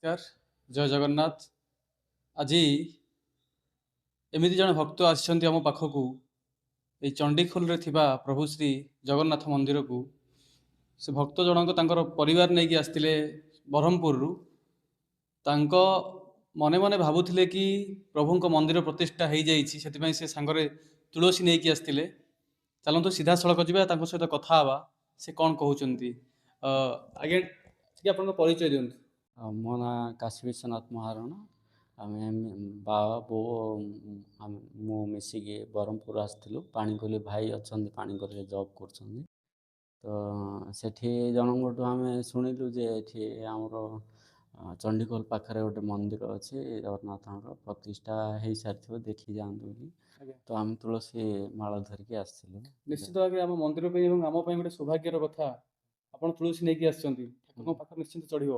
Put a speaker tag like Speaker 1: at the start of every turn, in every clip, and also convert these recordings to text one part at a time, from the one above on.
Speaker 1: ନମସ୍କାର, ଜୟ ଜଗନ୍ନାଥ। ଆଜି ଏମିତି ଜଣେ ଭକ୍ତ ଆସିଛନ୍ତି ଆମ ପାଖକୁ, ଏଇ ଚଣ୍ଡିଖୋଲରେ ଥିବା ପ୍ରଭୁ ଶ୍ରୀ ଜଗନ୍ନାଥ ମନ୍ଦିରକୁ। ସେ ଭକ୍ତ ଜଣକ ତାଙ୍କର ପରିବାର ନେଇକି ଆସିଥିଲେ ବ୍ରହ୍ମପୁରରୁ। ତାଙ୍କ ମନେ ମନେ ଭାବୁଥିଲେ କି ପ୍ରଭୁଙ୍କ ମନ୍ଦିର ପ୍ରତିଷ୍ଠା ହେଇଯାଇଛି, ସେଥିପାଇଁ ସେ ସାଙ୍ଗରେ ତୁଳସୀ ନେଇକି ଆସିଥିଲେ। ଚାଲନ୍ତୁ ସିଧାସଳଖ ଯିବା, ତାଙ୍କ ସହିତ କଥା ହେବା, ସେ କ'ଣ କହୁଛନ୍ତି। ଆଜ୍ଞା, ଟିକେ ଆପଣଙ୍କ ପରିଚୟ ଦିଅନ୍ତୁ।
Speaker 2: ଆଉ ମୋ ନାଁ କାଶୀ ବିଶ୍ୱନାଥ ମହାରଣା। ଆମେ ବାବା, ବୋଉ, ମୁଁ ମିଶିକି ବ୍ରହ୍ମପୁର ଆସିଥିଲୁ। ପାଣିକୋଇଲି ଭାଇ ଅଛନ୍ତି, ପାଣିକୋଇଲିରେ ଜବ୍ କରୁଛନ୍ତି। ତ ସେଠି ଜଣଙ୍କଠୁ ଆମେ ଶୁଣିଲୁ ଯେ ଏଠି ଆମର ଚଣ୍ଡିଖୋଲ ପାଖରେ ଗୋଟେ ମନ୍ଦିର ଅଛି ଜଗନ୍ନାଥଙ୍କର, ପ୍ରତିଷ୍ଠା ହେଇସାରିଥିବ, ଦେଖି ଯାଆନ୍ତୁ ବୋଲି। ତ ଆମେ ତୁଳସୀ ମାଳ ଧରିକି ଆସିଥିଲୁ।
Speaker 1: ନିଶ୍ଚିତ ଭାବେ ଆମ ମନ୍ଦିର ପାଇଁ ଏବଂ ଆମ ପାଇଁ ଗୋଟେ ସୌଭାଗ୍ୟର କଥା, ଆପଣ ତୁଳସୀ ନେଇକି ଆସିଛନ୍ତି, ଠାକୁରଙ୍କ ପାଖରେ ନିଶ୍ଚିନ୍ତ ଚଢ଼ିବ।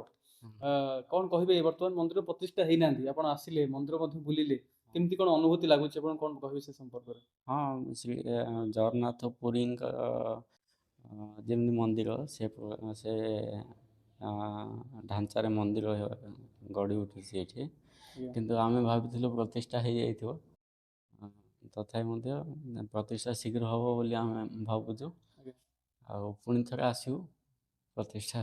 Speaker 1: କ'ଣ କହିବେ, ବର୍ତ୍ତମାନ ମନ୍ଦିର ପ୍ରତିଷ୍ଠା ହେଇନାହାନ୍ତି, ଆପଣ ଆସିଲେ, ମନ୍ଦିର ମଧ୍ୟ ବୁଲିଲେ, କେମିତି କ'ଣ ଅନୁଭୂତି ଲାଗୁଛି, ଆପଣ କ'ଣ କହିବେ ସେ ସମ୍ପର୍କରେ?
Speaker 2: ହଁ, ଶ୍ରୀ ଜଗନ୍ନାଥ ପୁରୀଙ୍କ ଯେମିତି ମନ୍ଦିର, ସେ ସେ ଢାଞ୍ଚାରେ ମନ୍ଦିର ଗଢ଼ି ଉଠିଛି ଏଠି। କିନ୍ତୁ ଆମେ ଭାବିଥିଲୁ ପ୍ରତିଷ୍ଠା ହେଇଯାଇଥିବ। ତଥାପି ମଧ୍ୟ ପ୍ରତିଷ୍ଠା ଶୀଘ୍ର ହେବ ବୋଲି ଆମେ ଭାବୁଛୁ। ଆଉ ପୁଣି ଥରେ ଆସିବୁ, ପ୍ରତିଷ୍ଠା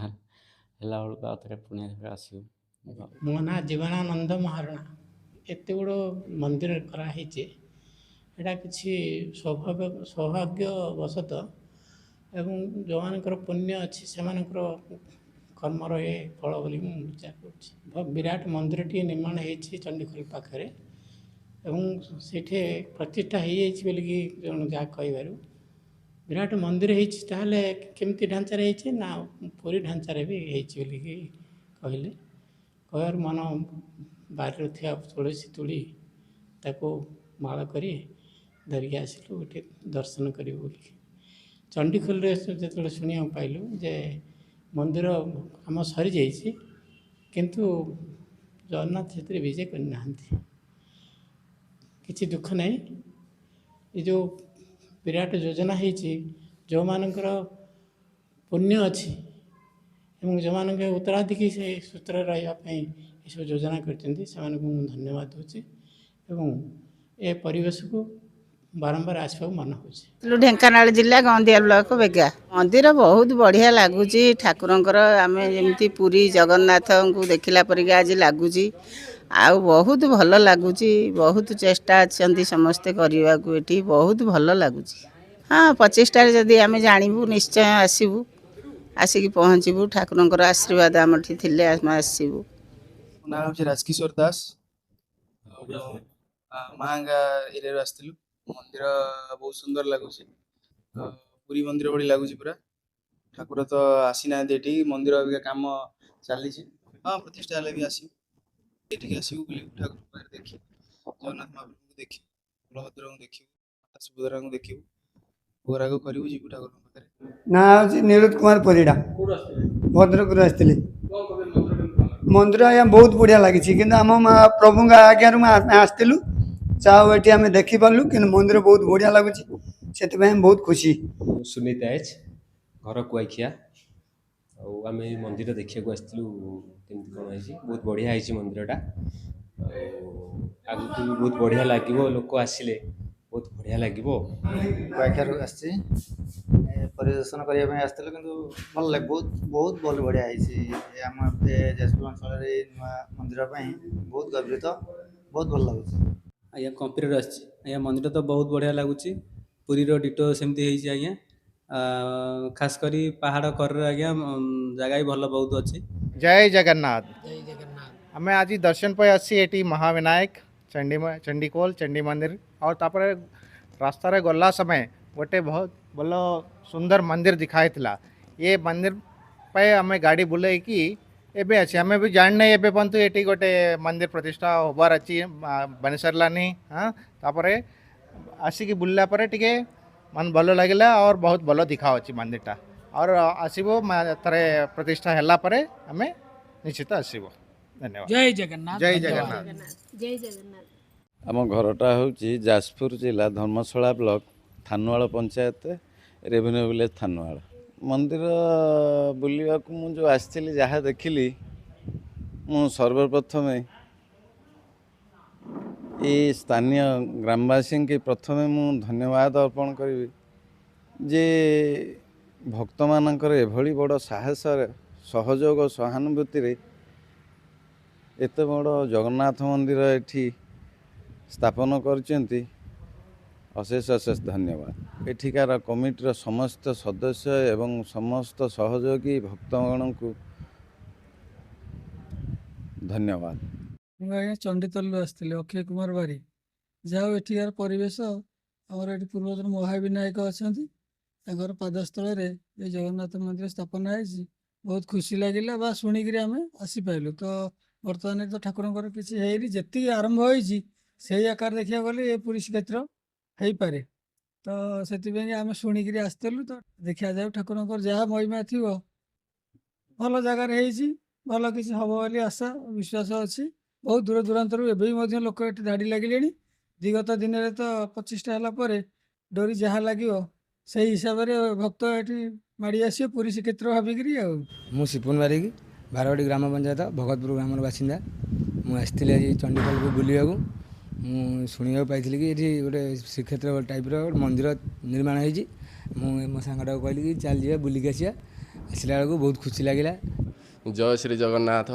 Speaker 2: ହେଲା ବେଳକୁ ଆଉ ଥରେ ପୁଣି ଥରେ ଆସିବୁ।
Speaker 3: ମୋ ନାଁ ଜୀବନାନନ୍ଦ ମହାରଣା। ଏତେ ବଡ଼ ମନ୍ଦିର କରାହେଇଛି, ଏଇଟା କିଛି ସୌଭାଗ୍ୟବଶତଃ ଏବଂ ଯେଉଁମାନଙ୍କର ପୁଣ୍ୟ ଅଛି ସେମାନଙ୍କର କର୍ମର ଏ ଫଳ ବୋଲି ମୁଁ ବିଚାର କରୁଛି। ବିରାଟ ମନ୍ଦିରଟିଏ ନିର୍ମାଣ ହେଇଛି ଚଣ୍ଡିଖୋଲ ପାଖରେ ଏବଂ ସେଇଠି ପ୍ରତିଷ୍ଠା ହେଇଯାଇଛି ବୋଲିକି ଜଣେ ଯାହା କହିବାରୁ, ବିରାଟ ମନ୍ଦିର ହେଇଛି, ତାହେଲେ କେମିତି ଢାଞ୍ଚାରେ ହେଇଛି ନା ପୁରୀ ଢାଞ୍ଚାରେ ବି ହେଇଛି ବୋଲିକି କହିଲେ। କହିବାରୁ ମନ ବାରିରେ ଥିବା ତୁଳସୀ ତୋଳି ତାକୁ ମାଳ କରି ଧରିକି ଆସିଲୁ ଗୋଟେ ଦର୍ଶନ କରିବୁ ବୋଲି। ଚଣ୍ଡିଖୋଲରେ ଯେତେବେଳେ ଶୁଣିବାକୁ ପାଇଲୁ ଯେ ମନ୍ଦିର କାମ ସରିଯାଇଛି, କିନ୍ତୁ ଜଗନ୍ନାଥ ସେଥିରେ ବିଜେ କରିନାହାନ୍ତି, କିଛି ଦୁଃଖ ନାହିଁ। ଏ ଯେଉଁ ବିରାଟ ଯୋଜନା ହେଇଛି, ଯେଉଁମାନଙ୍କର ପୁଣ୍ୟ ଅଛି ଏବଂ ଯେଉଁମାନଙ୍କ ଉତ୍ତରାଧିକାରୀ ସେ ସୂତ୍ରରେ ରହିବା ପାଇଁ ଏସବୁ ଯୋଜନା କରିଛନ୍ତି, ସେମାନଙ୍କୁ ମୁଁ ଧନ୍ୟବାଦ ଦେଉଛି ଏବଂ ଏ ପରିବେଶକୁ ବାରମ୍ବାର ଆସିବାକୁ ମନ ହେଉଛି।
Speaker 4: ଢେଙ୍କାନାଳ ଜିଲ୍ଲା ଗନ୍ଦିଆ ବ୍ଲକ ବେଗା। ମନ୍ଦିର ବହୁତ ବଢ଼ିଆ ଲାଗୁଛି ଠାକୁରଙ୍କର। ଆମେ ଯେମିତି ପୁରୀ ଜଗନ୍ନାଥଙ୍କୁ ଦେଖିଲା ପରିକା ଆଜି ଲାଗୁଛି, ଆଉ ବହୁତ ଭଲ ଲାଗୁଛି। ବହୁତ ଚେଷ୍ଟା ଅଛନ୍ତି ସମସ୍ତେ କରିବାକୁ, ଏଠି ବହୁତ ଭଲ ଲାଗୁଛି। ହଁ, 25ଟାରେ ଯଦି ଆମେ ଜାଣିବୁ ନିଶ୍ଚୟ ଆସିବୁ, ଆସିକି ପହଞ୍ଚିବୁ। ଠାକୁରଙ୍କର ଆଶୀର୍ବାଦ ଆମଠି ଥିଲେ ଆମେ ଆସିବୁ।
Speaker 5: ମୋ ନାଁ ହେଉଛି ରାଜକିଶୋର ଦାସ। ମାହାଙ୍ଗା ଏରିଆରୁ ଆସିଥିଲୁ। ମନ୍ଦିର ବହୁତ ସୁନ୍ଦର ଲାଗୁଛି, ପୁରୀ ମନ୍ଦିର ଭଳି ଲାଗୁଛି ପୁରା। ଠାକୁର ତ ଆସିନାହାନ୍ତି ଏଠି, ମନ୍ଦିର ଅବିକା କାମ ଚାଲିଛି। ହଁ, ପ୍ରତିଷ୍ଠା ହେଲେ ବି ଆସିବୁ, ଏଠିକି ଆସିବୁ, ବୁଲିବୁ, ଠାକୁର ପାଖରେ ଦେଖିବୁ, ଜଗନ୍ନାଥ ମହାପ୍ରଭୁଙ୍କୁ ଦେଖିବୁ, ବଳଭଦ୍ରଙ୍କୁ ଦେଖିବୁ, ମାତା ସୁଭଦ୍ରାଙ୍କୁ ଦେଖିବୁ, ଭୋଗରାଗ କରିବୁ, ଯିବୁ ଠାକୁରଙ୍କ ପାଖରେ।
Speaker 6: ନାଁ ହେଉଛି ନିରୋଦ କୁମାର ପରିଡ଼ା, ଭଦ୍ରକରୁ ଆସିଥିଲି। ମନ୍ଦିର ଆଜ୍ଞା ବହୁତ ବଢ଼ିଆ ଲାଗିଛି, କିନ୍ତୁ ଆମ ପ୍ରଭୁଙ୍କ ଆଜ୍ଞାରୁ ଆମେ ଆସିଥିଲୁ, ଯାହା ଏଠି ଆମେ ଦେଖିପାରିଲୁ, କିନ୍ତୁ ମନ୍ଦିର ବହୁତ ବଢ଼ିଆ ଲାଗୁଛି, ସେଥିପାଇଁ ବହୁତ ଖୁସି।
Speaker 7: ମୁଁ ସୁମିତ ଏଚ୍, ଘର କୁଆଖିଆ। ଆଉ ଆମେ ମନ୍ଦିର ଦେଖିବାକୁ ଆସିଥିଲୁ କେମିତି କ'ଣ ହେଇଛି। ବହୁତ ବଢ଼ିଆ ହେଇଛି ମନ୍ଦିରଟା, ଆଉ ଆଗକୁ ବି ବହୁତ ବଢ଼ିଆ ଲାଗିବ, ଲୋକ ଆସିଲେ ବହୁତ ବଢ଼ିଆ ଲାଗିବ।
Speaker 8: କୁଆଖିଆରୁ ଆସିଛି, ପରିଦର୍ଶନ କରିବା ପାଇଁ ଆସିଥିଲୁ, କିନ୍ତୁ ଭଲ ଲାଗେ, ବହୁତ ବହୁତ ଭଲ ବଢ଼ିଆ ହେଇଛି। ଆମ ଯାଜପୁର ଅଞ୍ଚଳରେ ନୂଆ ମନ୍ଦିର ପାଇଁ ବହୁତ ଗର୍ବିତ, ବହୁତ ଭଲ ଲାଗୁଛି।
Speaker 9: ଆଜ୍ଞା, କମ୍ପ୍ୟୁଟର ଆସିଛି ଆଜ୍ଞା। ମନ୍ଦିର ତ ବହୁତ ବଢ଼ିଆ ଲାଗୁଛି, ପୁରୀର ଡିଟୋ ସେମିତି ହେଇଛି ଆଜ୍ଞା। ଖାସ କରି ପାହାଡ଼ କରରେ ଆଜ୍ଞା, ଜାଗା ବି ଭଲ ବହୁତ ଅଛି।
Speaker 10: ଜୟ ଜଗନ୍ନାଥ। ଆମେ ଆଜି ଦର୍ଶନ ପାଇଁ ଆସିଛି ଏଠି ମହାବିନାୟକ ଚଣ୍ଡୀ, ଚଣ୍ଡିଖୋଲ ଚଣ୍ଡୀ ମନ୍ଦିର। ଆଉ ତାପରେ ରାସ୍ତାରେ ଗଲା ସମୟ ଗୋଟେ ବହୁତ ଭଲ ସୁନ୍ଦର ମନ୍ଦିର ଦେଖାହେଇଥିଲା। ଏ ମନ୍ଦିର ପାଇଁ ଆମେ ଗାଡ଼ି ବୁଲେଇକି ଏବେ ଅଛି। ଆମେ ବି ଜାଣିନାହିଁ ଏବେ ପର୍ଯ୍ୟନ୍ତ ଏଠି ଗୋଟେ ମନ୍ଦିର ପ୍ରତିଷ୍ଠା ହେବାର ଅଛି, ବନି ସାରିଲାନି। ହଁ, ତାପରେ ଆସିକି ବୁଲିଲା ପରେ ଟିକେ ମନ ଭଲ ଲାଗିଲା, और ବହୁତ ଭଲ ଦେଖାହେଉଛି ମନ୍ଦିରଟା। और ଆସିବ ଥରେ ପ୍ରତିଷ୍ଠା ହେଲା ପରେ ଆମେ ନିଶ୍ଚିତ ଆସିବ। ଧନ୍ୟବାଦ।
Speaker 11: ଜୟ ଜଗନ୍ନାଥ।
Speaker 10: ଜୟ ଜଗନ୍ନାଥ।
Speaker 12: ଜୟ ଜଗନ୍ନାଥ।
Speaker 13: ଆମ ଘରଟା ହେଉଛି ଯାଜପୁର ଜିଲ୍ଲା ଧର୍ମଶାଳା ବ୍ଲକ ଥାନୁଆଳ ପଞ୍ଚାୟତ ରେଭିନ୍ୟୁ ଭିଲେଜ ଥାନୁଆଳ। ମନ୍ଦିର ବୁଲିବାକୁ ମୁଁ ଯେଉଁ ଆସିଥିଲି, ଯାହା ଦେଖିଲି ମୁଁ ସର୍ବପ୍ରଥମେ ଏଇ ସ୍ଥାନୀୟ ଗ୍ରାମବାସୀଙ୍କୁ ପ୍ରଥମେ ମୁଁ ଧନ୍ୟବାଦ ଅର୍ପଣ କରିବି ଯେ ଭକ୍ତମାନଙ୍କର ଏଭଳି ବଡ଼ ସାହସରେ, ସହଯୋଗ, ସହାନୁଭୂତିରେ ଏତେ ବଡ଼ ଜଗନ୍ନାଥ ମନ୍ଦିର ଏଠି ସ୍ଥାପନ କରିଛନ୍ତି। ଅଶେଷ ଅଶେଷ ଧନ୍ୟବାଦ। ଏଠିକାର କମିଟିର ସମସ୍ତ ସଦସ୍ୟ ଏବଂ ସମସ୍ତ ସହଯୋଗୀ ଭକ୍ତଗଣଙ୍କୁ ଧନ୍ୟବାଦ।
Speaker 11: ମୁଁ ଆଜ୍ଞା ଚଣ୍ଡିତଲରୁ ଆସିଥିଲି, ଅକ୍ଷୟ କୁମାର ବାରି। ଯାହା ହଉ, ଏଠିକାର ପରିବେଶ, ଆମର ଏଠି ପୂର୍ବତନ ମହାବିନାୟକ ଅଛନ୍ତି, ତାଙ୍କର ପାଦସ୍ଥଳରେ ଏ ଜଗନ୍ନାଥ ମନ୍ଦିର ସ୍ଥାପନା ହେଇଛି। ବହୁତ ଖୁସି ଲାଗିଲା ବା ଶୁଣିକିରି ଆମେ ଆସିପାରିଲୁ। ତ ବର୍ତ୍ତମାନ ତ ଠାକୁରଙ୍କର କିଛି ହେଇନି, ଯେତିକି ଆରମ୍ଭ ହେଇଛି ସେଇ ଆକାର ଦେଖିବାକୁ ଗଲେ ଏ ପୁରୀ ଶ୍ରୀକ୍ଷେତ୍ର ହେଇପାରେ। ତ ସେଥିପାଇଁ ଆମେ ଶୁଣିକିରି ଆସିଥିଲୁ। ତ ଦେଖିବା ଯାଉ, ଠାକୁରଙ୍କର ଯାହା ମହିମା ଥିବ, ଭଲ ଜାଗାରେ ହେଇଛି, ଭଲ କିଛି ହବ ବୋଲି ଆଶା ବିଶ୍ୱାସ ଅଛି। ବହୁତ ଦୂର ଦୂରାନ୍ତରୁ ଏବେ ବି ମଧ୍ୟ ଲୋକ ଏଠି ଧାଡ଼ି ଲାଗିଲେଣି। ବିଗତ ଦିନରେ ତ ପ୍ରତିଷ୍ଠା ହେଲା ପରେ ଡୋରି ଯାହା ଲାଗିବ, ସେଇ ହିସାବରେ ଭକ୍ତ ଏଠି ମାଡ଼ି ଆସିବେ ପୁରୀ ଶ୍ରୀକ୍ଷେତ୍ର ଭାବିକିରି। ଆଉ
Speaker 12: ମୁଁ ସିପୁନ ବାରିକ, ବାରବାଟୀ ଗ୍ରାମ ପଞ୍ଚାୟତ ଭଗତପୁର ଗ୍ରାମର ବାସିନ୍ଦା। ମୁଁ ଆସିଥିଲି ଆଜି ଚଣ୍ଡିଖୋଲକୁ ବୁଲିବାକୁ। ମୁଁ ଶୁଣିବାକୁ ପାଇଥିଲି କି ଏଠି ଗୋଟେ ଶ୍ରୀକ୍ଷେତ୍ର ଟାଇପ୍ର ଗୋଟେ ମନ୍ଦିର ନିର୍ମାଣ ହେଇଛି। ମୁଁ ମୋ ସାଙ୍ଗଟାକୁ କହିଲି କି ଚାଲ ଯିବା, ବୁଲିକି ଆସିବା। ଆସିଲା ବେଳକୁ ବହୁତ ଖୁସି ଲାଗିଲା।
Speaker 14: ଜୟ ଶ୍ରୀ ଜଗନ୍ନାଥ।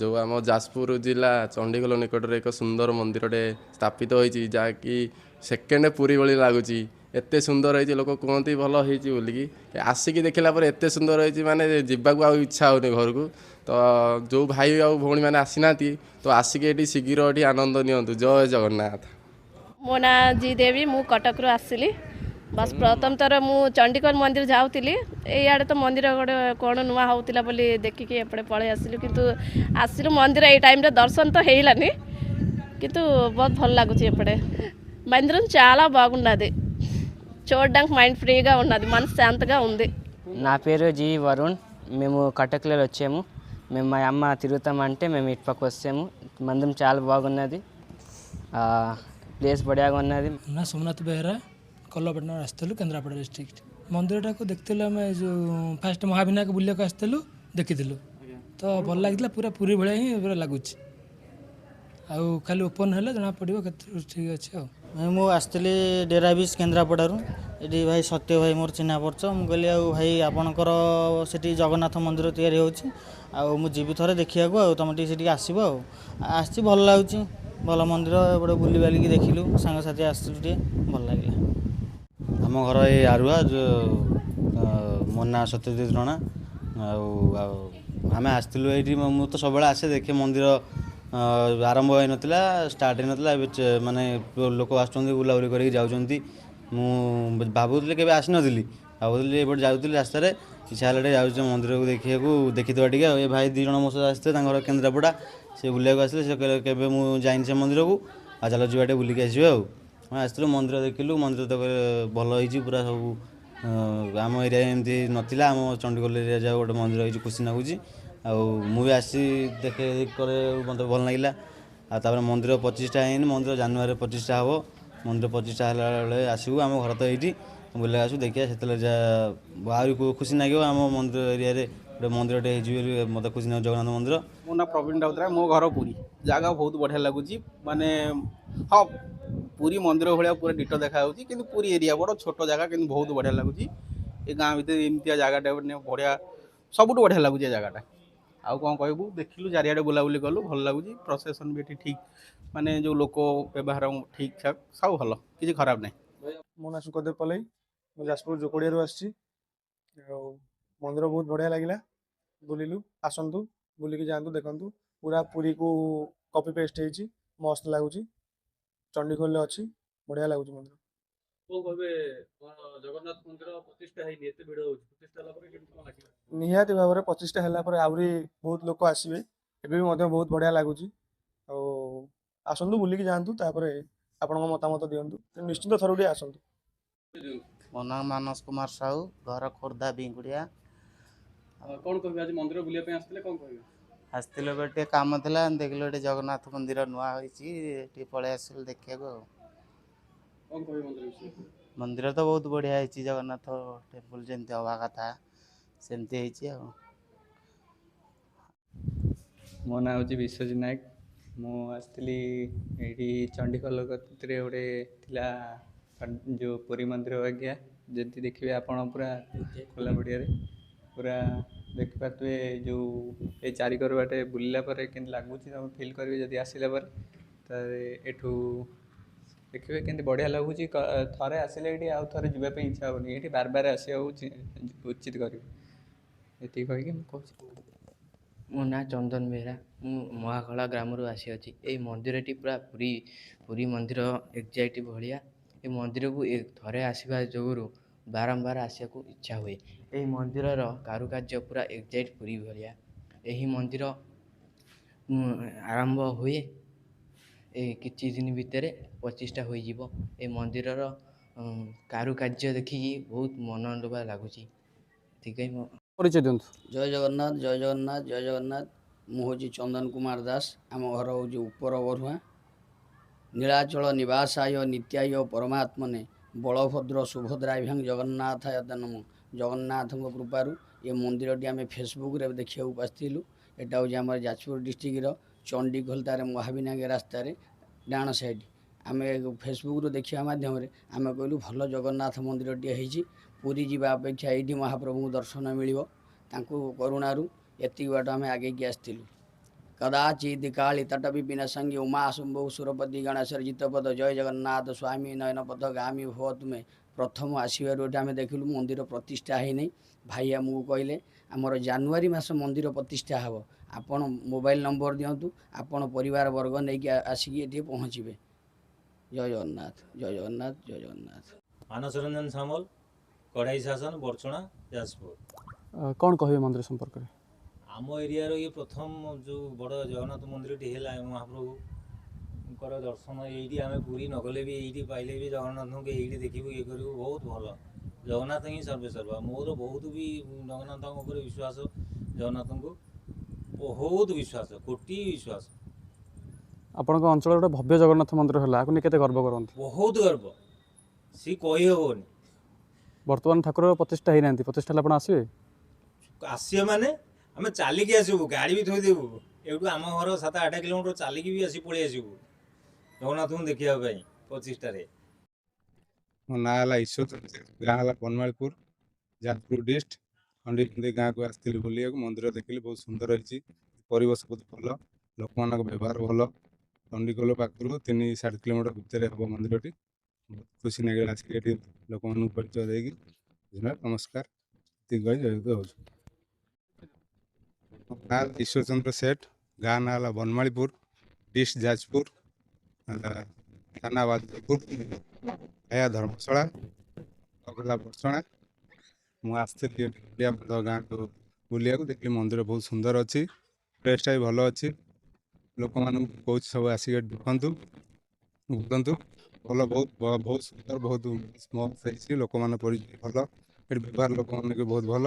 Speaker 14: ଯେଉଁ ଆମ ଯାଜପୁର ଜିଲ୍ଲା ଚଣ୍ଡିଖୋଲ ନିକଟରେ ଏକ ସୁନ୍ଦର ମନ୍ଦିରଟେ ସ୍ଥାପିତ ହୋଇଛି, ଯାହାକି ସେକେଣ୍ଡ ପୁରୀ ଭଳି ଲାଗୁଛି। ଏତେ ସୁନ୍ଦର ହେଇଛି, ଲୋକ କୁହନ୍ତି ଭଲ ହେଇଛି ବୋଲିକି। ଆସିକି ଦେଖିଲା ପରେ ଏତେ ସୁନ୍ଦର ହେଇଛି, ମାନେ ଯିବାକୁ ଆଉ ଇଚ୍ଛା ହେଉନି ଘରକୁ। ତ ଯେଉଁ ଭାଇ ଆଉ ଭଉଣୀମାନେ ଆସିନାହାନ୍ତି, ତ ଆସିକି ଏଠି ଶୀଘ୍ର ଏଠି ଆନନ୍ଦ ନିଅନ୍ତୁ। ଜୟ ଜଗନ୍ନାଥ।
Speaker 15: ମୋ ନାଁ ଜି ଦେବୀ, ମୁଁ କଟକରୁ ଆସିଲି। ବାସ୍, ପ୍ରଥମ ଥର ମୁଁ ଚଣ୍ଡିଖୋଲ ମନ୍ଦିର ଯାଉଥିଲି। ଏଇଆଡ଼େ ତ ମନ୍ଦିର ଗୋଟେ କ'ଣ ନୂଆ ହେଉଥିଲା ବୋଲି ଦେଖିକି ଏପଟେ ପଳେଇ ଆସିଲୁ। କିନ୍ତୁ ଆସିଲୁ ମନ୍ଦିର, ଏଇ ଟାଇମ୍ରେ ଦର୍ଶନ ତ ହେଇଲାନି, କିନ୍ତୁ ବହୁତ ଭଲ ଲାଗୁଛି ଏପଟେ। మందిరం చాలా బాగున్నది. చూడడానికి మైండ్ ఫ్రీగా ఉన్నది, మనశ్శాంతిగా ఉంది.
Speaker 16: నా పేరు జి వరుణ్. మేము కటక్లో వచ్చాము. మేము మా అమ్మ తిరుగుతామంటే మేము ఇటు పక్క వచ్చాము. మందిరం చాలా బాగున్నది, ప్లేస్ బడియాగా ఉన్నది.
Speaker 17: ନା ସୋମନାଥ ବେହେରା, କଲପଟଣାରୁ ଆସିଥିଲୁ, କେନ୍ଦ୍ରାପଡ଼ା ଡିଷ୍ଟ୍ରିକ୍ଟ। ମନ୍ଦିରଟାକୁ ଦେଖିଥିଲୁ ଆମେ, ଯେଉଁ ଫାଷ୍ଟ ମହାବିନାୟକ ବୁଲିବାକୁ ଆସିଥିଲୁ, ଦେଖିଥିଲୁ ତ ଭଲ ଲାଗିଥିଲା। ପୁରା ପୁରୀ ଭଳିଆ ହିଁ ପୁରା ଲାଗୁଛି। ଆଉ ଖାଲି ଓପନ୍ ହେଲେ ଜଣା ପଡ଼ିବ କେତେ ଠିକ୍ ଅଛି। ଆଉ
Speaker 18: ଭାଇ, ମୁଁ ଆସିଥିଲି ଡେରାବିଶ କେନ୍ଦ୍ରାପଡ଼ାରୁ। ଏଠି ଭାଇ ସତ୍ୟ ଭାଇ ମୋର ଚିହ୍ନା ପରିଚୟ। ମୁଁ କହିଲି, ଆଉ ଭାଇ, ଆପଣଙ୍କର ସେଠି ଜଗନ୍ନାଥ ମନ୍ଦିର ତିଆରି ହେଉଛି, ଆଉ ମୁଁ ଯିବି ଥରେ ଦେଖିବାକୁ, ଆଉ ତୁମେ ଟିକେ ସେଠିକି ଆସିବ। ଆଉ ଆସିଛି, ଭଲ ଲାଗୁଛି, ଭଲ ମନ୍ଦିର। ଏପଟେ ବୁଲିବାଲିକି ଦେଖିଲୁ, ସାଙ୍ଗସାଥି ଆସିଥିଲୁ, ଟିକେ ଭଲ ଲାଗିଲା।
Speaker 8: ଆମ ଘର ଏଇ ଆରୁଆ। ମୋ ନାଁ ସତ୍ୟଜିତ ରଣା। ଆଉ ଆମେ ଆସିଥିଲୁ ଏଇଠି। ମୁଁ ତ ସବୁବେଳେ ଆସେ ଦେଖେ। ମନ୍ଦିର ଆରମ୍ଭ ହେଇନଥିଲା, ଷ୍ଟାର୍ଟ ହେଇନଥିଲା। ଏବେ ମାନେ ଲୋକ ଆସୁଛନ୍ତି, ବୁଲାବୁଲି କରିକି ଯାଉଛନ୍ତି। ମୁଁ ଭାବୁଥିଲି, କେବେ ଆସିନଥିଲି, ଭାବୁଥିଲି ଏପଟେ ଯାଉଥିଲି ରାସ୍ତାରେ, ଇଚ୍ଛା ହେଲା ଟିକେ ଯାଉଛି ମନ୍ଦିରକୁ ଦେଖିବାକୁ, ଦେଖିଦେବା ଟିକେ। ଆଉ ଏ ଭାଇ ଦୁଇ ଜଣ ମୋ ସହିତ ଆସିଥିଲେ, ତାଙ୍କ ଘର କେନ୍ଦ୍ରାପଡ଼ା, ସେ ବୁଲିବାକୁ ଆସିଲେ। ସେ କହିଲେ, କେବେ ମୁଁ ଯାଇନି ସେ ମନ୍ଦିରକୁ, ଆଉ ଚାଲ ଯିବା ଟିକେ ବୁଲିକି ଆସିବା। ଆଉ ଆମେ ଆସିଥିଲୁ, ମନ୍ଦିର ଦେଖିଲୁ। ମନ୍ଦିର ତ ଭଲ ହେଇଛି ପୁରା ସବୁ। ଆମ ଏରିଆରେ ଏମିତି ନଥିଲା। ଆମ ଚଣ୍ଡିଖୋଲ ଏରିଆ ଯାହା ଗୋଟେ ମନ୍ଦିର ହେଇଛି, ଖୁସି ଲାଗୁଛି। ଆଉ ମୁଁ ବି ଆସି ଦେଖେ କରେ, ମୋତେ ଭଲ ଲାଗିଲା। ଆଉ ତାପରେ ମନ୍ଦିର ପ୍ରତିଷ୍ଠା ହେଇନି। ମନ୍ଦିର ଜାନୁଆରୀରେ ପ୍ରତିଷ୍ଠା ହେବ। ମନ୍ଦିର ପ୍ରତିଷ୍ଠା ହେଲା ବେଳେ ଆସିବୁ। ଆମ ଘର ତ ଏଇଠି, ବୁଲିବାକୁ ଆସିବୁ, ଦେଖିବା। ସେତେବେଳେ ଯାହା ଆହୁରି ଖୁସି ଲାଗିବ। ଆମ ମନ୍ଦିର ଏରିଆରେ ଗୋଟେ ମନ୍ଦିରଟେ ହେଇଛି ବୋଲି ମୋତେ ଖୁସି ଲାଗିବ, ଜଗନ୍ନାଥ ମନ୍ଦିର।
Speaker 19: ମୋ ନାଁ ପ୍ରବୀଣ ରାଉତରାୟ, ମୋ ଘର ପୁରୀ। ଜାଗା ବହୁତ ବଢ଼ିଆ ଲାଗୁଛି। ମାନେ ହଁ, ପୁରୀ ମନ୍ଦିର ଭଳିଆ ପୁରା ଡିଟୋ ଦେଖାଯାଉଛି। କିନ୍ତୁ ପୁରୀ ଏରିଆ ବଡ଼ ଛୋଟ ଜାଗା, କିନ୍ତୁ ବହୁତ ବଢ଼ିଆ ଲାଗୁଛି। ଏ ଗାଁ ଭିତରେ ଏମିତିଆ ଜାଗାଟା ମାନେ ବଢ଼ିଆ, ସବୁଠୁ ବଢ଼ିଆ ଲାଗୁଛି ଏ ଜାଗାଟା। ଆଉ କ'ଣ କହିବୁ? ଦେଖିଲୁ, ଚାରିଆଡ଼େ ବୁଲାବୁଲି କଲୁ, ଭଲ ଲାଗୁଛି। ପ୍ରଶାସନ ବି ଏଠି ଠିକ୍, ମାନେ ଯେଉଁ ଲୋକ ବ୍ୟବହାର ଠିକ୍ ଠାକ୍, ସବୁ ଭଲ, କିଛି ଖରାପ ନାହିଁ।
Speaker 20: ମୋ ନାଁ ସୁଖଦେବ ପଲେଇ, ମୁଁ ଯାଜପୁର ଯୋକଡ଼ିଆରୁ ଆସିଛି। ଆଉ ମନ୍ଦିର ବହୁତ ବଢ଼ିଆ ଲାଗିଲା, ବୁଲିଲୁ। ଆସନ୍ତୁ, ବୁଲିକି ଯାଆନ୍ତୁ, ଦେଖନ୍ତୁ। ପୁରା ପୁରୀକୁ କପି ପେଷ୍ଟ ହେଇଛି, ମସ୍ତ ଲାଗୁଛି। ଚଣ୍ଡିଖୋଲରେ ଅଛି, ବଢ଼ିଆ ଲାଗୁଛି ମନ୍ଦିର।
Speaker 1: କ'ଣ କହିବେ, ଜଗନ୍ନାଥ ମନ୍ଦିର ପ୍ରତିଷ୍ଠା ହେଇନି, ଏତେ ଭିଡ଼ ହେଉଛି, ପ୍ରତିଷ୍ଠା ହେଲା ପରେ କେମିତି କ'ଣ ଲାଗିବ?
Speaker 20: ନିହାତି ଭାବରେ ପ୍ରତିଷ୍ଠା ହେଲା ପରେ ଆହୁରି ବହୁତ ଲୋକ ଆସିବେ। ଏବେ ବି ମଧ୍ୟ ବହୁତ ବଢ଼ିଆ ଲାଗୁଛି। ଆଉ ଆସନ୍ତୁ, ବୁଲିକି ଯାଆନ୍ତୁ, ତାପରେ ଆପଣଙ୍କ ମତାମତ ଦିଅନ୍ତୁ। ନିଶ୍ଚିନ୍ତ ଥରୁଟିଏ ଆସନ୍ତୁ।
Speaker 21: ମୋ ନାଁ ମାନସ କୁମାର ସାହୁ, ଘର ଖୋର୍ଦ୍ଧା ବିଙ୍ଗୁଡ଼ିଆ।
Speaker 1: କ'ଣ କହିବେ, ଆଜି ମନ୍ଦିର ବୁଲିବା ପାଇଁ ଆସିଥିଲେ, କ'ଣ କହିବେ?
Speaker 21: ଆସିଥିଲୁ, ଏବେ ଟିକେ କାମ ଥିଲା, ଦେଖିଲୁ ଏଠି ଜଗନ୍ନାଥ ମନ୍ଦିର ନୂଆ ହୋଇଛି, ଟିକେ ପଳେଇ ଆସିଲୁ ଦେଖିବାକୁ। ଆଉ
Speaker 1: କ'ଣ କହିବେ ମନ୍ଦିର ବିଷୟରେ?
Speaker 21: ମନ୍ଦିର ତ ବହୁତ ବଢ଼ିଆ ହେଇଛି। ଜଗନ୍ନାଥ ଟେମ୍ପଲ୍ ଯେମିତି ହେବା କଥା ସେମିତି ହେଇଛି। ଆଉ
Speaker 9: ମୋ ନାଁ ହେଉଛି ବିଶ୍ୱଜିତ ନାୟକ। ମୁଁ ଆସିଥିଲି ଏଇଠି ଚଣ୍ଡିଖୋଲ କତିରେ ଗୋଟେ ଥିଲା ଯେଉଁ ପୁରୀ ମନ୍ଦିର ବାଗିଆ, ଯଦି ଦେଖିବେ ଆପଣ ପୁରା ଖୋଲା ପଡ଼ିଆରେ ପୁରା ଦେଖିପାରୁଥିବେ। ଯେଉଁ ଏଇ ଚାରିକର ବାଟେ ବୁଲିଲା ପରେ କେମିତି ଲାଗୁଛି ତୁମେ ଫିଲ୍ କରିବେ ଯଦି ଆସିଲା ପରେ। ତ ଏଠୁ ଦେଖିବେ କେମିତି ବଢ଼ିଆ ଲାଗୁଛି। ଥରେ ଆସିଲେ ଏଇଠି ଆଉ ଥରେ ଯିବା ପାଇଁ ଇଚ୍ଛା ହେବନି। ଏଇଠି ବାର ବାର ଆସିବାକୁ ଉଚିତ କରିବେ, ଏତିକି କହିକି ମୁଁ କହୁଛି।
Speaker 16: ମୋ ନାଁ ଚନ୍ଦନ ବେହେରା। ମୁଁ ମହାଖଳା ଗ୍ରାମରୁ ଆସିଅଛି। ଏହି ମନ୍ଦିରଟି ପୁରା ପୁରୀ ପୁରୀ ମନ୍ଦିର ଏକ୍ଜାକ୍ଟ ଭଳିଆ। ଏ ମନ୍ଦିରକୁ ଥରେ ଆସିବା ଯୋଗୁରୁ ବାରମ୍ବାର ଆସିବାକୁ ଇଚ୍ଛା ହୁଏ। ଏହି ମନ୍ଦିରର କାରୁକାର୍ଯ୍ୟ ପୁରା ଏକ୍ଜାକ୍ଟ ପୁରୀ ଭଳିଆ। ଏହି ମନ୍ଦିର ଆରମ୍ଭ ହୁଏ, ଏ କିଛି ଦିନ ଭିତରେ ପ୍ରତିଷ୍ଠା ହୋଇଯିବ। ଏ ମନ୍ଦିରର କାରୁକାର୍ଯ୍ୟ ଦେଖିକି ବହୁତ ମନଲୋଭା ଲାଗୁଛି। ଏତିକି ମୋ
Speaker 1: ପରିଚୟ ଦିଅନ୍ତୁ।
Speaker 2: ଜୟ ଜଗନ୍ନାଥ, ଜୟ ଜଗନ୍ନାଥ, ଜୟ ଜଗନ୍ନାଥ। ମୁଁ ହେଉଛି ଚନ୍ଦନ କୁମାର ଦାସ। ଆମ ଘର ହେଉଛି ଉପର ବରୁହାଁ। ନୀଳାଚଳ ନିବାସାୟ ନିତ୍ୟାୟ ପରମାତ୍ମନେ ବଳଭଦ୍ର ସୁଭଦ୍ରାଭ୍ୟାଂ ଜଗନ୍ନାଥାୟ ନମଃ। ଜଗନ୍ନାଥଙ୍କ କୃପାରୁ ଏ ମନ୍ଦିରଟି ଆମେ ଫେସବୁକ୍ରେ ଦେଖିବାକୁ ଆସିଥିଲୁ। ଏଇଟା ହେଉଛି ଆମର ଯାଜପୁର ଡିଷ୍ଟ୍ରିକ୍ଟର ଚଣ୍ଡିଖୋଲ ତାର ମହାବିନାୟକ ରାସ୍ତାରେ ଡାହାଣ ସାଇଡ଼୍। ଆମେ ଫେସବୁକ୍ରୁ ଦେଖିବା ମାଧ୍ୟମରେ ଆମେ କହିଲୁ ଭଲ ଜଗନ୍ନାଥ ମନ୍ଦିରଟିଏ ହେଇଛି, ପୁରୀ ଯିବା ଅପେକ୍ଷା ଏଇଠି ମହାପ୍ରଭୁଙ୍କୁ ଦର୍ଶନ ମିଳିବ। ତାଙ୍କୁ କରୁଣାରୁ ଏତିକି ବାଟ ଆମେ ଆଗେଇକି ଆସିଥିଲୁ। କଦାଚିତ୍ କାଳୀ ତଟ ବିପିନ ସଙ୍ଗୀ ଉମା ଶମ୍ଭୁ ସୁରପତି ଗଣେଶ୍ୱର ଜିତପଦ ଜୟ ଜଗନ୍ନାଥ ସ୍ୱାମୀ ନୟନ ପଥ ଗାମୀ ଭବ ତୁମେ। ପ୍ରଥମ ଆସିବାରୁ ଏଠି ଆମେ ଦେଖିଲୁ ମନ୍ଦିର ପ୍ରତିଷ୍ଠା ହେଇନାହିଁ। ଭାଇ ଆମକୁ କହିଲେ ଆମର ଜାନୁଆରୀ ମାସ ମନ୍ଦିର ପ୍ରତିଷ୍ଠା ହେବ, ଆପଣ ମୋବାଇଲ ନମ୍ବର ଦିଅନ୍ତୁ, ଆପଣ ପରିବାର ବର୍ଗ ନେଇକି ଆସିକି ଏଠି ପହଞ୍ଚିବେ। ଜୟ ଜଗନ୍ନାଥ, ଜୟ ଜଗନ୍ନାଥ, ଜୟ ଜଗନ୍ନାଥ।
Speaker 22: ମାନସ ରଞ୍ଜନ ସାମଲ, କଢ଼ାଇ ଶାସନ, ବଡ଼ଚଣା, ଯାଜପୁର।
Speaker 1: କ'ଣ କହିବେ ମନ୍ଦିର ସମ୍ପର୍କରେ?
Speaker 22: ଆମ ଏରିଆର ଇଏ ପ୍ରଥମ ଯେଉଁ ବଡ଼ ଜଗନ୍ନାଥ ମନ୍ଦିରଟି ହେଲା, ମହାପ୍ରଭୁଙ୍କର ଦର୍ଶନ ଏଇଠି। ଆମେ ପୁରୀ ନଗଲେ ବି ଏଇଠି ପାଇଲେ ବି ଜଗନ୍ନାଥଙ୍କୁ ଏଇଠି ଦେଖିବୁ, ଇଏ କରିବୁ, ବହୁତ ଭଲ। ଜଗନ୍ନାଥ ହିଁ ସର୍ବେସର୍ବା। ମୋର ବହୁତ ବି ଜଗନ୍ନାଥଙ୍କ ଉପରେ ବିଶ୍ୱାସ, ଜଗନ୍ନାଥଙ୍କୁ ବହୁତ ବିଶ୍ୱାସ, କୋଟି ବିଶ୍ୱାସ।
Speaker 1: ଆପଣଙ୍କ ଅଞ୍ଚଳରେ ଗୋଟେ ଭବ୍ୟ ଜଗନ୍ନାଥ ମନ୍ଦିର ହେଲା, ଆକୁ ନେଇ କେତେ ଗର୍ବ କରନ୍ତି?
Speaker 22: ବହୁତ ଗର୍ବ, ସିଏ କହିହେବନି।
Speaker 1: ବର୍ତ୍ତମାନ ଠାକୁର ପ୍ରତିଷ୍ଠା ହେଇନାହାନ୍ତି, ପ୍ରତିଷ୍ଠା ହେଲେ ଆପଣ ଆସିବେ?
Speaker 22: ଆସିବେ ମାନେ ଆମେ ଚାଲିକି ଆସିବୁ, ଗାଡ଼ି ବି ଥୋଇଦେବୁ ଏଇଠୁ। ଆମ ଘର 7-8 କିଲୋମିଟର, ଚାଲିକି ବି ଆସି ପଳେଇ ଆସିବୁ ଜଗନ୍ନାଥଙ୍କୁ ଦେଖିବା ପାଇଁ ପ୍ରତିଷ୍ଠାରେ।
Speaker 23: ମୋ ନାଁ ହେଲା ଈଶ୍ୱର, ଗାଁ ହେଲା ବନମାଳୀପୁର, ଯାଜପୁର ଡିଷ୍ଟ୍ରିକ୍ଟ। ଖଣ୍ଡି ଗାଁକୁ ଆସିଥିଲି ବୁଲିବାକୁ। ମନ୍ଦିର ଦେଖିଲି, ବହୁତ ସୁନ୍ଦର ହେଇଛି, ପରିବେଶ ବହୁତ ଭଲ, ଲୋକମାନଙ୍କ ବ୍ୟବହାର ଭଲ। ଚଣ୍ଡିଖୋଲ ପାଖରୁ 3-ସାଢ଼େ କିଲୋମିଟର ଭିତରେ ହେବ ମନ୍ଦିରଟି। ବହୁତ ଖୁସି ଲାଗିଲା ଆସିକି ଏଠି ଲୋକମାନଙ୍କୁ ପରିଚୟ ଦେଇକି। ନମସ୍କାର, ଏତିକି କହି ଜୟଯୁକ୍ତ ହେଉଛି। ନାଁ ଈଶ୍ୱର ଚନ୍ଦ୍ର ସେଠ, ଗାଁ ନାଁ ହେଲା ବନମାଳୀପୁର, ଡିଷ୍ଟ୍ରିକ୍ଟ ଯାଜପୁର, ଥାନା ବାଜପୁର, ଆୟା ଧର୍ମଶାଳା, ଅଗଲା ବର୍ଷଣା। ମୁଁ ଆସିଥିଲି ଗାଁକୁ ବୁଲିବାକୁ, ଦେଖିଲି ମନ୍ଦିର ବହୁତ ସୁନ୍ଦର ଅଛି, ପ୍ଲେସ୍ଟା ବି ଭଲ ଅଛି। ଲୋକମାନଙ୍କୁ କହୁଛି ସବୁ ଆସିକି ଏଠି ଦେଖନ୍ତୁ, ବୁଲନ୍ତୁ। ଭଲ, ବହୁତ ବହୁତ ସୁନ୍ଦର, ବହୁତ ମସ୍ତ ହେଇଛି। ଲୋକମାନେ ପରିଚୟ ଭଲ, ଏଠି ବ୍ୟବହାର ଲୋକମାନେ ବି ବହୁତ ଭଲ।